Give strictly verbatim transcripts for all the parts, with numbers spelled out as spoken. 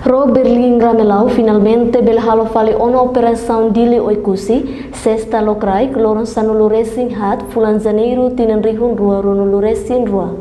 Ró Berlin Ramelau finalmente bele halo fali ona operasaun Dili Oekusi, sesta lokraik, loron sanulu resin haat, fulan Janeiru, tinan rihun rua ruanulu resin rua.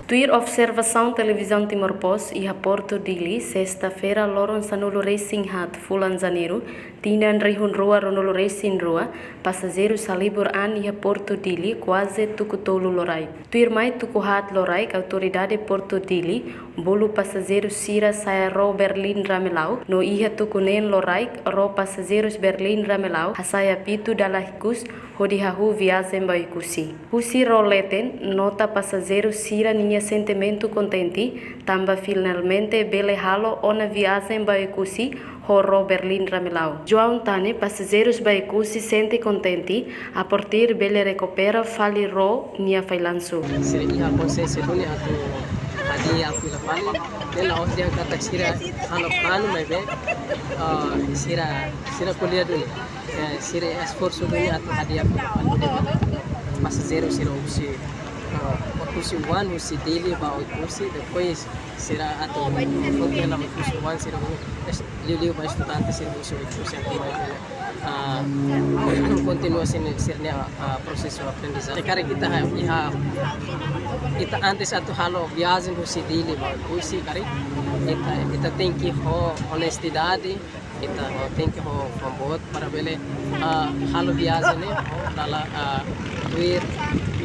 Tuir observasaun Televizaun Timor Post iha Portu Dili, sesta-feira, loron sanulu resin haat, fulan Janeiru, tinan rihun rua ruanulu resin rua, pasajeiru halibur an iha Portu Dili kuaze tuku tolu loraik. Tuirmai tuku haat loraik, autoridade Portu Dili bolu pasajeiru sira sa'e ró Berlin Ramelau, no iha tuku neen loraik, ró pasajeirus Berlin Ramelau hasa'e apitu dala ikus hodi hahú viajen ba Oekusi. Husi ró leten, nota pasajeiru sira-nia sentimentu kontente, tanba finalmente bele halo ona viajen ba Oekusi ho ró Berlin Ramelau. João Tane, pasajeirus ba Oekusi, sente kontente, a partir bele rekupera fali ró nia failansu. Sira iha konsiénsia duni atu hadi'a fila fali, ne'e la'ós dehan katak sira halo planu, maibé, ah, sira, sira ko'alia duni. Eh, sira esforsu duni atu hadi'a fila fali pasajeiru sira husi, ah, Oekusi oan husi Dili ba Oekusi, depois sira atu fronteira Oekusi oan sira husi, es-, liuliu ba estudante sira husi Oekusi atu mai, ah, kontinua sira-nia, sira-nia, ah, prosesu aprendizajen. Karik ita iha, ita antes atu halo viajen husi Dili ba Oekusi, karik ita, ita tenke ho onestidade, ita ho, tenke ho fó-boot para bele, ah, halo viajen ne'e ho dala, ah, tuir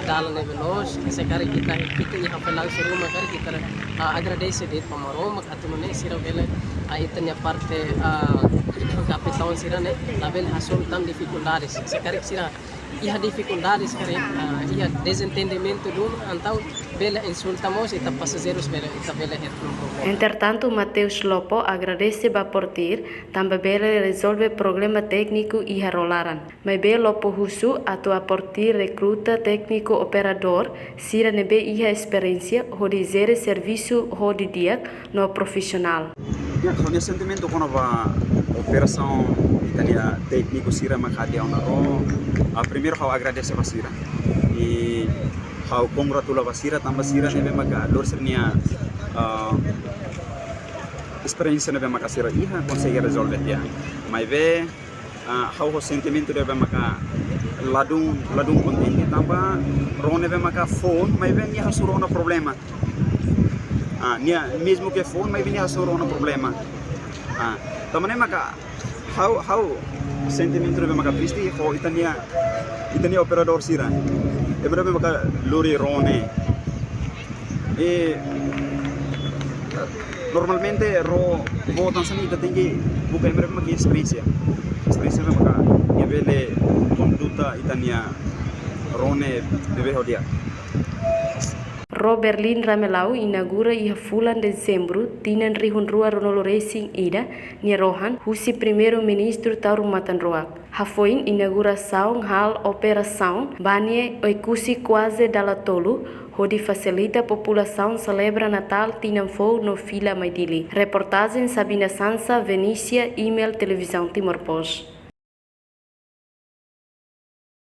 dalan ne'ebé loos. Se karik ita, ita iha failansu ruma, karik ita, ah, agradese de'it ba Maromak atu nune'e sira bele, ah, ita-nia parte, ah, kapitaun sira-ne'e labele hasoru tan difikuldades. Se karik sira iha difikuldades, karik, ah, iha dezentendimentu duni, entaun bele insulta mós ita pasajeirus, bele, ita bele hetan problema. Entretantu, Mateus Lopo agradese ba Portir tanba bele rezolve problema tékniku iha ró laran. Maibé Lopo husu atu a Portir rekruta tékniku operadór sira ne'ebé iha esperiénsia hodi jere servisu ho di'ak no profisionál. Ya, ha'u-nia sentimentu kona-ba operasaun ita-nia tékniku sira mak hadi'a ona ró. Ah, primeiru ha'u agradese ba sira. I ha'u kongratula ba sira tanba sira ne'ebé maka lori sira-nia, ah, esperiénsia ne'ebé maka sira iha konsege rezolve tiha. Maibé, ah, ha'u ho sentimentu ne'ebé maka ladún, ladún kontente tanba ró ne'ebé maka foun, maibé nia hasoru ona problema. Ah, nia mezmu ke foun, maibé nia hasoru ona problema. Ah, tanba ne'e maka ha'u, ha'u sentimentu ne'ebé maka triste ho ita-nia, ita-nia operadór sira. Ema ne'ebé maka lori ró ne'e. E normalmente ró boot hanesan ne'e ita tenke buka ema ne'ebé maka iha esperiénsia. Esperiénsia ne'ebé maka nia bele konduta ita-nia ró ne'e ne'ebé ho di'ak. Ró Berlin Ramelau inaugura iha fulan Dezembru, tinan rihun rua ruanulu resin ida nia rohan, husi Primeiru-Ministru Taur Matan Ruak. Hafoin inaugurasaun halo operasaun bane Oekusi kuaze dala tolu, hodi fasilita populasaun selebra Natál, Tinan Foun no fila mai Dili. Reportajen Sabina Sansa, Venícia, email Televizaun Timor Post.